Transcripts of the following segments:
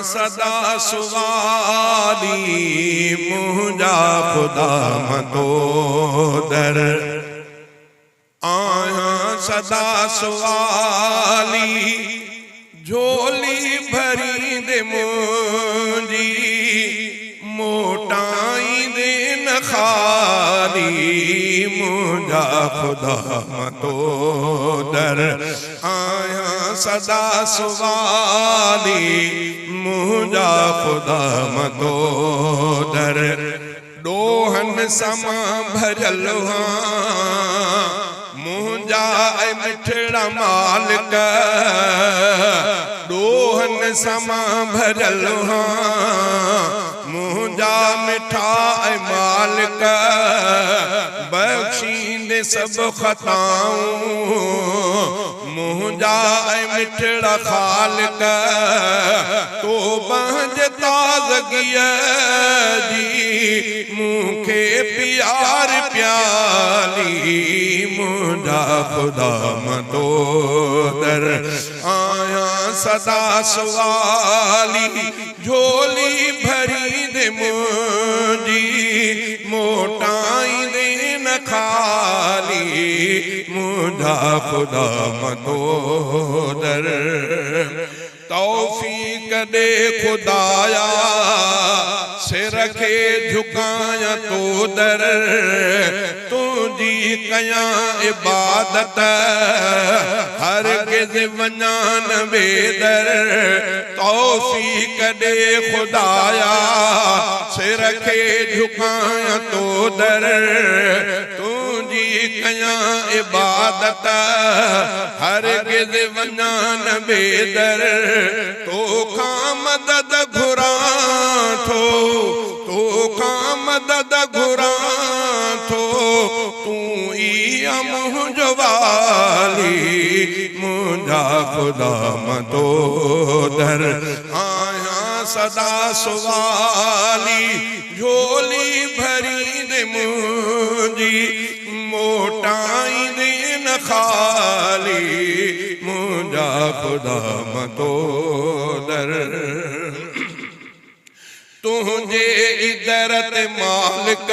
سدا سوالي منهنجا خدا متو در. آهيان سدا سوالي جهولي ڀريندي منهنجي موٽائيندي نه خالي منهنجا خدا متو در. آهيان سدا سوالي منهنجا خدا متو در. ڏوهن سان ڀريل هان منهنجا اي مٺڙا مالڪ، ڏوهن سان ڀريل هان منهنجا مٺا اي مالڪ، بخشيندي سڀ خطائون منهنجا اي مٺڙا خالق. توبه جي تازگيء جي مون کي پيار پيالي منهنجا خدا متو در. آهيان سدا سوالي جهولي ڀريندي منهنجي موٽائيندي نه خالي منهنجا خدا متو در. توفيق ڏي خدايا سر کي جهڪايان تو در، تنهنجي ڪيان عبادت هرگز وڃان نه ٻئي در. توفيق ڏي خدايا سر کي جهڪايان تو در، تنهنجي ڪيان عبادت هرگز وڃان نه ٻئي در. توکان مدد گهران ٿو، توکان مدد گهران ٿو، تون ئي آ منهنجو والي منهنجا خدا متو در. آهيان سدا سوالي جهولي ڀريندي منهنجي موٽائيندي نه خالي منهنجا خدا متو در. تنهنجي ئي در تي مالڪ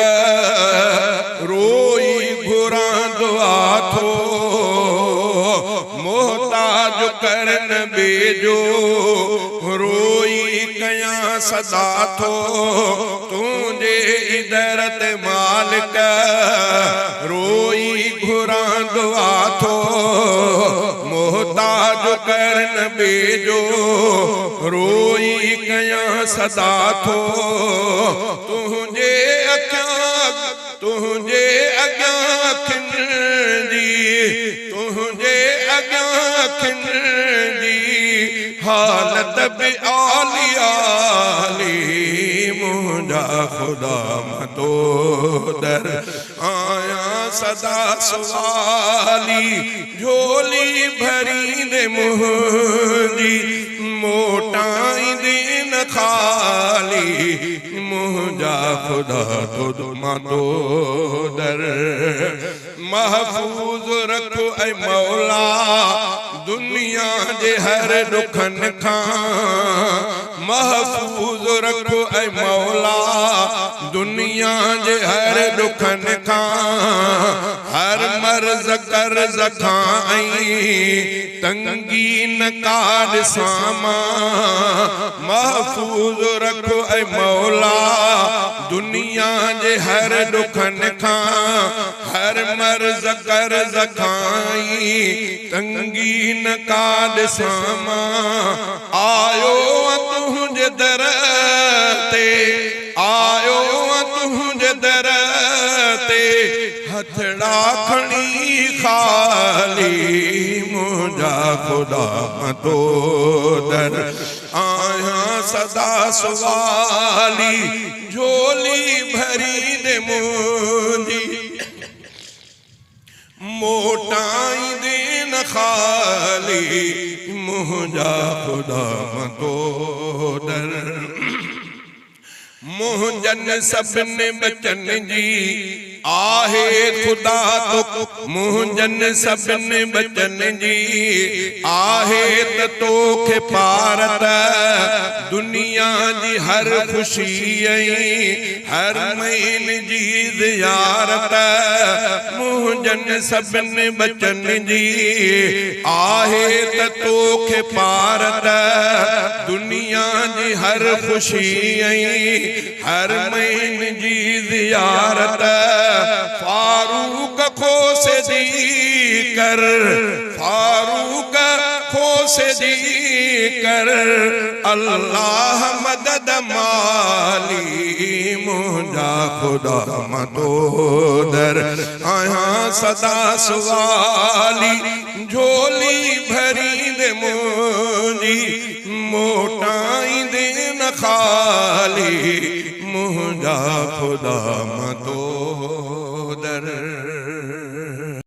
روئي گهران دعا ٿو، محتاج ڪر نه ٻئي جو روئي ڪيان صدا ٿو. تنهنجي ئي در تي مالڪ روئي گهران دعا ٿو، محتاج ڪر نه ٻئي جو روئي ڪيان صدا ٿو. تنهنجي اکيان، تنهنجي اڳيان اکين جي، تنهنجي اڳيان اکين جي حالت به عالي عالي منهنجا خدا متو در. آهيان سدا سوالي جهولي ڀريندي منهنجي موٽائيندي نه خالي منهنجا خدا تو متو در. محفوظ رک اي مولا دنيا جي هر ڏکن کان، محفوظ رک اي مولا دنيا جي هر ڏکن کان، هر مرض قرض کان ۽ تنگي نه ڪا ڏسان مان. محفوظ رک اي مولا دنيا جي هر ڏکن کان، هر مرض قرض کان ۽ تنگي نه ڪا ڏسان مان. آيو تنهنجي در تي، آيو تنهنجي در تي هٿڙا کڻي خالي منهنجا خدا متو در. آهيان سدا سوالي جهولي ڀريندي منهنجي موٽائيندي نه خالي منهنجا خدا متو در. منهنجن سڀني ٻچن جي آهي خدا تو، منهنجن سڀني ٻچن جي آهي ته توکي پارت. دنيا جي هر خوشي ۽ هر مهين جي زيارت منهنجن سڀن ٻچن جي آهي ته توکي پارت دنيا جي هر خوشي ۽ هر مهين جي زيارت فاروق کوسي جي ڪر فاروق کوسي جي ڪر الله مدد مالي منهنجا خدا مان تو در آهيان سدا سوالي جهولي ڀريندي منهنجي موٽائيندي نه خالي منهنجا خدا مان تو.